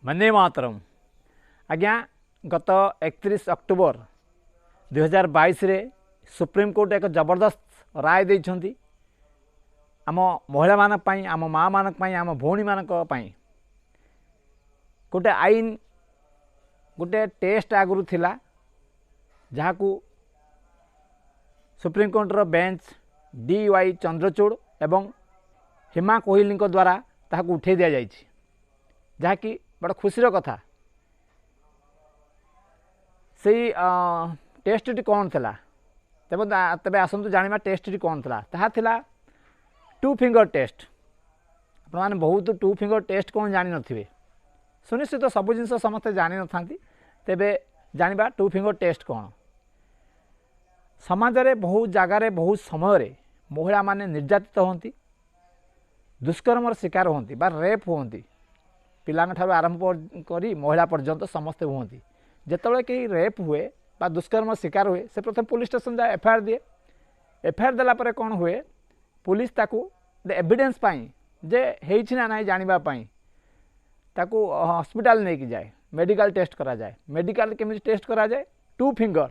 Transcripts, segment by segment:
ବନ୍ଦେ ମାତରମ୍। ଆଜ୍ଞା, ଗତ 31 October 2022ରେ supreme court ଏକ ଜବରଦସ୍ତ ରାୟ ଦେଇଛନ୍ତି ଆମ ମହିଳାମାନଙ୍କ ପାଇଁ, ଆମ ମାଆମାନଙ୍କ ପାଇଁ, ଆମ ଭଉଣୀମାନଙ୍କ ପାଇଁ। ଗୋଟେ ଆଇନ, ଗୋଟେ ଟେଷ୍ଟ ଆଗରୁ ଥିଲା, ଯାହାକୁ ସୁପ୍ରିମକୋର୍ଟର ବେଞ୍ଚ ଡି ୱାଇ ଚନ୍ଦ୍ରଚୂଡ଼ ଏବଂ ହିମା କୋହଲିଙ୍କ ଦ୍ୱାରା ତାହାକୁ ଉଠାଇ ଦିଆଯାଇଛି, ଯାହାକି ବଡ଼ ଖୁସିର କଥା। ସେଇ ଟେଷ୍ଟଟି କ'ଣ ଥିଲା? ତେବେ ଆସନ୍ତୁ ଜାଣିବା ଟେଷ୍ଟଟି କ'ଣ ଥିଲା। ତାହା ଥିଲା ଟୁ ଫିଙ୍ଗର ଟେଷ୍ଟ। ଆପଣମାନେ ବହୁତ ଟୁ ଫିଙ୍ଗର ଟେଷ୍ଟ କ'ଣ ଜାଣିନଥିବେ। ସୁନିଶ୍ଚିତ ସବୁ ଜିନିଷ ସମସ୍ତେ ଜାଣିନଥାନ୍ତି। ତେବେ ଜାଣିବା ଟୁ ଫିଙ୍ଗର ଟେଷ୍ଟ କ'ଣ। ସମାଜରେ ବହୁତ ଜାଗାରେ, ବହୁତ ସମୟରେ ମହିଳାମାନେ ନିର୍ଯାତିତ ହୁଅନ୍ତି, ଦୁଷ୍କର୍ମର ଶିକାର ହୁଅନ୍ତି ବା ରେପ୍ ହୁଅନ୍ତି। ପିଲାଙ୍କ ଠାରୁ ଆରମ୍ଭ କରି ମହିଳା ପର୍ଯ୍ୟନ୍ତ ସମସ୍ତେ ହୁଅନ୍ତି। ଯେତେବେଳେ କେହି ରେପ୍ ହୁଏ ବା ଦୁଷ୍କର୍ମର ଶିକାର ହୁଏ, ସେ ପ୍ରଥମେ ପୋଲିସ ଷ୍ଟେସନ ଯାଏ, ଏଫଆଇଆର୍ ଦିଏ। ଏଫଆଇଆର୍ ଦେଲା ପରେ କ'ଣ ହୁଏ? ପୋଲିସ ତାକୁ ଏଭିଡେନ୍ସ ପାଇଁ ଯେ ହେଇଛି ନା ନାହିଁ ଜାଣିବା ପାଇଁ ତାକୁ ହସ୍ପିଟାଲ ନେଇକି ଯାଏ, ମେଡ଼ିକାଲ ଟେଷ୍ଟ କରାଯାଏ। ମେଡ଼ିକାଲ କେମିତି ଟେଷ୍ଟ କରାଯାଏ? ଟୁ ଫିଙ୍ଗର,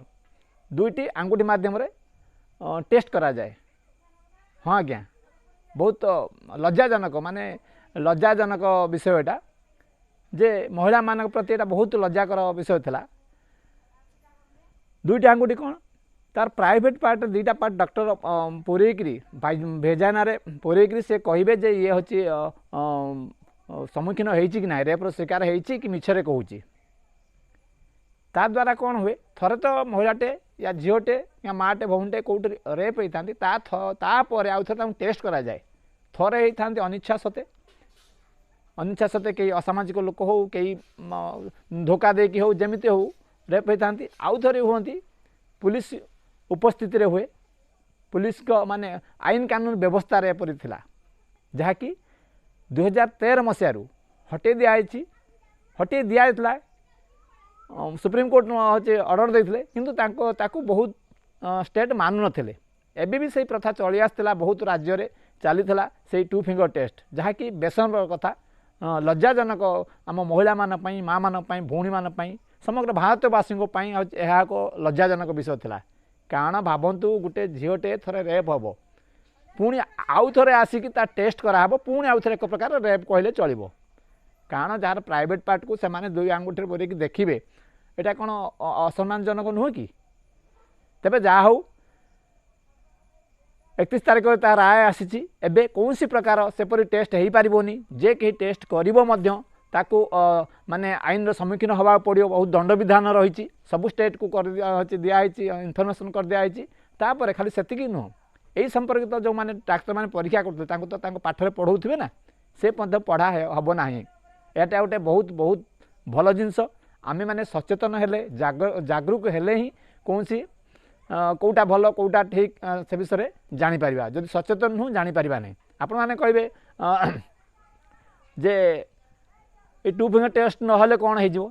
ଦୁଇଟି ଆଙ୍ଗୁଠି ମାଧ୍ୟମରେ ଟେଷ୍ଟ କରାଯାଏ। ହଁ ଆଜ୍ଞା, ବହୁତ ଲଜ୍ଜାଜନକ, ମାନେ ଲଜ୍ଜାଜନକ ବିଷୟ ଏଇଟା ଯେ ମହିଳାମାନଙ୍କ ପ୍ରତି ଏଇଟା ବହୁତ ଲଜ୍ଜାକର ବିଷୟ ଥିଲା। ଦୁଇଟି ଆଙ୍ଗୁଠି କ'ଣ, ତାର ପ୍ରାଇଭେଟ୍ ପାର୍ଟ, ଦୁଇଟା ପାର୍ଟ ଡକ୍ଟର ପୂରେଇକିରି, ଭେଜାନାରେ ପୂରେଇକିରି ସେ କହିବେ ଯେ ଇଏ ହେଉଛି ସମ୍ମୁଖୀନ ହେଇଛି କି ନାହିଁ, ରେପ୍ର ଶିକାର ହେଇଛି କି ମିଛରେ କହୁଛି। ତା ଦ୍ୱାରା କ'ଣ ହୁଏ? ଥରେ ତ ମହିଳାଟେ ୟା ଝିଅଟେ ୟା ମାଆଟେ, ଭଉଣୀଟେ କେଉଁଠି ରେପ୍ ହେଇଥାନ୍ତି, ତାପରେ ଆଉ ଥରେ ତାଙ୍କୁ ଟେଷ୍ଟ କରାଯାଏ। ଥରେ ହେଇଥାନ୍ତି ଅନିଚ୍ଛା ସତେ, ଅନିଚ୍ଛା ସତେ କେହି ଅସାମାଜିକ ଲୋକ ହଉ, କେହି ଧୋକା ଦେଇକି ହଉ, ଯେମିତି ହଉ ରେପ୍ ହେଇଥାନ୍ତି। ଆଉ ଥରେ ହୁଅନ୍ତି, ପୁଲିସ ଉପସ୍ଥିତିରେ ହୁଏ, ପୁଲିସଙ୍କ ମାନେ ଆଇନ କାନୁନ ବ୍ୟବସ୍ଥାରେ ଏପରି ଥିଲା, ଯାହାକି 2013 ମସିହାରୁ ହଟେଇ ଦିଆହେଇଛି। ହଟେଇ ଦିଆଯାଇଥିଲା, ସୁପ୍ରିମକୋର୍ଟ ହେଉଛି ଅର୍ଡ଼ର ଦେଇଥିଲେ, କିନ୍ତୁ ତାଙ୍କ ତାକୁ ବହୁତ ଷ୍ଟେଟ୍ ମାନୁନଥିଲେ। ଏବେ ବି ସେଇ ପ୍ରଥା ଚଳି ଆସିଥିଲା, ବହୁତ ରାଜ୍ୟରେ ଚାଲିଥିଲା ସେଇ ଟୁ ଫିଙ୍ଗର ଟେଷ୍ଟ, ଯାହାକି ବେସନର କଥା, ଲଜ୍ଜାଜନକ ଆମ ମହିଳାମାନଙ୍କ ପାଇଁ, ମାଆମାନଙ୍କ ପାଇଁ, ଭଉଣୀମାନଙ୍କ ପାଇଁ, ସମଗ୍ର ଭାରତବାସୀଙ୍କ ପାଇଁ ଏହା ଏକ ଲଜ୍ଜାଜନକ ବିଷୟ ଥିଲା। କାରଣ ଭାବନ୍ତୁ, ଗୋଟେ ଝିଅଟେ ଥରେ ରେପ୍ ହେବ, ପୁଣି ଆଉ ଥରେ ଆସିକି ତା ଟେଷ୍ଟ କରାହେବ, ପୁଣି ଆଉ ଥରେ ଏକ ପ୍ରକାର ରେପ୍ କହିଲେ ଚଳିବ। କାରଣ ଯାହାର ପ୍ରାଇଭେଟ୍ ପାର୍ଟକୁ ସେମାନେ ଦୁଇ ଆଙ୍ଗୁଠିରେ ପୂରେଇକି ଦେଖିବେ, ଏଇଟା କ'ଣ ଅସମ୍ମାନଜନକ ନୁହେଁ କି? ତେବେ ଯାହା ହେଉ, 31 ତାରିଖରେ ତା ରାୟ ଆସିଛି। ଏବେ କୌଣସି ପ୍ରକାର ସେପରି ଟେଷ୍ଟ ହେଇପାରିବନି। ଯେ କେହି ଟେଷ୍ଟ କରିବ ମଧ୍ୟ ତାକୁ ମାନେ ଆଇନର ସମ୍ମୁଖୀନ ହେବାକୁ ପଡ଼ିବ। ବହୁତ ଦଣ୍ଡବିଧାନ ରହିଛି, ସବୁ ଷ୍ଟେଟ୍କୁ କରି ଦିଆହେଇଛି, ଇନଫର୍ମେସନ୍ କରିଦିଆହେଇଛି। ତାପରେ ଖାଲି ସେତିକି ନୁହଁ, ଏଇ ସମ୍ପର୍କିତ ଯେଉଁମାନେ ଡାକ୍ତରମାନେ ପରୀକ୍ଷା କରୁଥିଲେ, ତାଙ୍କୁ ତ ତାଙ୍କ ପାଠରେ ପଢ଼ଉଥିବେ ନା, ସେ ମଧ୍ୟ ପଢ଼ା ହେବ ନାହିଁ। ଏଇଟା ଗୋଟେ ବହୁତ ବହୁତ ଭଲ ଜିନିଷ। ଆମେମାନେ ସଚେତନ ହେଲେ, ଜାଗରୁକ ହେଲେ ହିଁ କୌଣସି କେଉଁଟା ଭଲ, କେଉଁଟା ଠିକ୍ ସେ ବିଷୟରେ ଜାଣିପାରିବା। ଯଦି ସଚେତନ ନୁହଁ, ଜାଣିପାରିବା ନାହିଁ। ଆପଣମାନେ କହିବେ ଯେ ଏ ଟୁ ଫିଙ୍ଗର ଟେଷ୍ଟ ନହେଲେ କ'ଣ ହେଇଯିବ,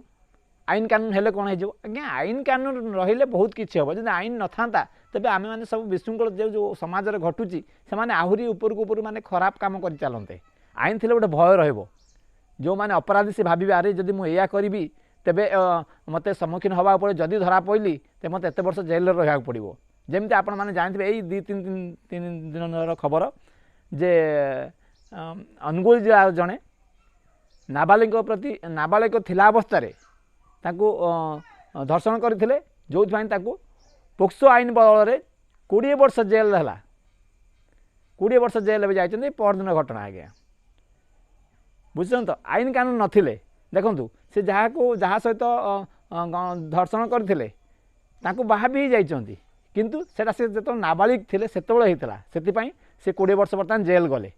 ଆଇନ କାନୁନ ହେଲେ କ'ଣ ହେଇଯିବ? ଆଜ୍ଞା, ଆଇନ କାନୁନ ରହିଲେ ବହୁତ କିଛି ହେବ। ଯଦି ଆଇନ ନଥାନ୍ତା, ତେବେ ଆମେମାନେ ସବୁ ବିଶୃଙ୍ଖଳ ଯେଉଁ ଯେଉଁ ସମାଜରେ ଘଟୁଛି, ସେମାନେ ଆହୁରି ଉପରକୁ ଉପରୁ ମାନେ ଖରାପ କାମ କରି ଚାଲନ୍ତେ। ଆଇନ ଥିଲେ ଗୋଟେ ଭୟ ରହିବ। ଯେଉଁମାନେ ଅପରାଧୀ, ସେ ଭାବିବେ, ଆରେ ଯଦି ମୁଁ ଏଇଆ କରିବି ତେବେ ମୋତେ ସମ୍ମୁଖୀନ ହେବାକୁ ପଡ଼ିବ, ଯଦି ଧରା ପଡ଼ିଲି ତେବେ ମୋତେ ଏତେ ବର୍ଷ ଜେଲରେ ରହିବାକୁ ପଡ଼ିବ। ଯେମିତି ଆପଣମାନେ ଜାଣିଥିବେ, ଏଇ 2 3 ଦିନର ଖବର ଯେ ଅନୁଗୁଳ ଜିଲ୍ଲାର ଜଣେ ନାବାଳିକ ପ୍ରତି, ନାବାଳିକ ଥିଲା ଅବସ୍ଥାରେ ତାଙ୍କୁ ଧର୍ଷଣ କରିଥିଲେ, ଯେଉଁଥିପାଇଁ ତାକୁ ପୋକ୍ସୋ ଆଇନ ବଳରେ 20 ବର୍ଷ ଜେଲ୍ ହେଲା। 20 ବର୍ଷ ଜେଲ୍ ଏବେ ଯାଇଛନ୍ତି। ପରଦିନ ଘଟଣା ଆଜ୍ଞା, ବୁଝୁଛନ୍ତି ତ? ଆଇନ କାନୁନ ନଥିଲେ ଦେଖନ୍ତୁ, ସେ ଯାହାକୁ ଯାହା ସହିତ ଧର୍ଷଣ କରିଥିଲେ ତାଙ୍କୁ ବାହା ବି ହେଇଯାଇଛନ୍ତି, କିନ୍ତୁ ସେଇଟା ସେ ଯେତେବେଳେ ନାବାଳିକ ଥିଲେ ସେତେବେଳେ ହେଇଥିଲା। ସେଥିପାଇଁ ସେ 20 ବର୍ଷ ବର୍ତ୍ତମାନ ଜେଲ୍ ଗଲେ।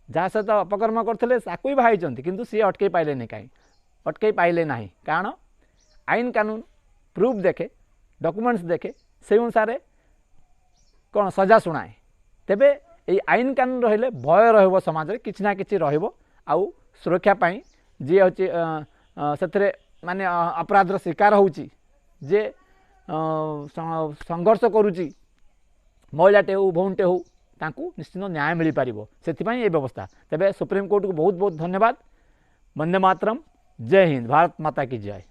ଯାହା ସହିତ ଅପକର୍ମ କରିଥିଲେ ତାକୁ ବି ବାହା ହେଇଛନ୍ତି, କିନ୍ତୁ ସିଏ ଅଟକେଇ ପାଇଲେନି। କାହିଁ ଅଟକେଇ ପାଇଲେ ନାହିଁ? କାରଣ ଆଇନ କାନୁନ ପ୍ରୁଫ୍ ଦେଖେ, ଡକୁମେଣ୍ଟସ୍ ଦେଖେ, ସେଇ ଅନୁସାରେ କ'ଣ ସଜା ଶୁଣାଏ। ତେବେ ଏଇ ଆଇନ କାନୁନ ରହିଲେ ଭୟ ରହିବ, ସମାଜରେ କିଛି ନା କିଛି ରହିବ, ଆଉ ସୁରକ୍ଷା ପାଇଁ ଯିଏ ହେଉଛି ସେଥିରେ ମାନେ ଅପରାଧର ଶିକାର ହେଉଛି, ଯେ ସଂଘର୍ଷ କରୁଛି, ମହିଳାଟେ ହେଉ, ଭଉଣୀଟେ ହେଉ, ତାଙ୍କୁ ନିଶ୍ଚିନ୍ତ ନ୍ୟାୟ ମିଳିପାରିବ। ସେଥିପାଇଁ ଏ ବ୍ୟବସ୍ଥା। ତେବେ ସୁପ୍ରିମକୋର୍ଟକୁ ବହୁତ ବହୁତ ଧନ୍ୟବାଦ। ବନ୍ଦେ ମାତରମ୍, ଜୟ ହିନ୍ଦ, ଭାରତ ମାତା କି ଜୟ।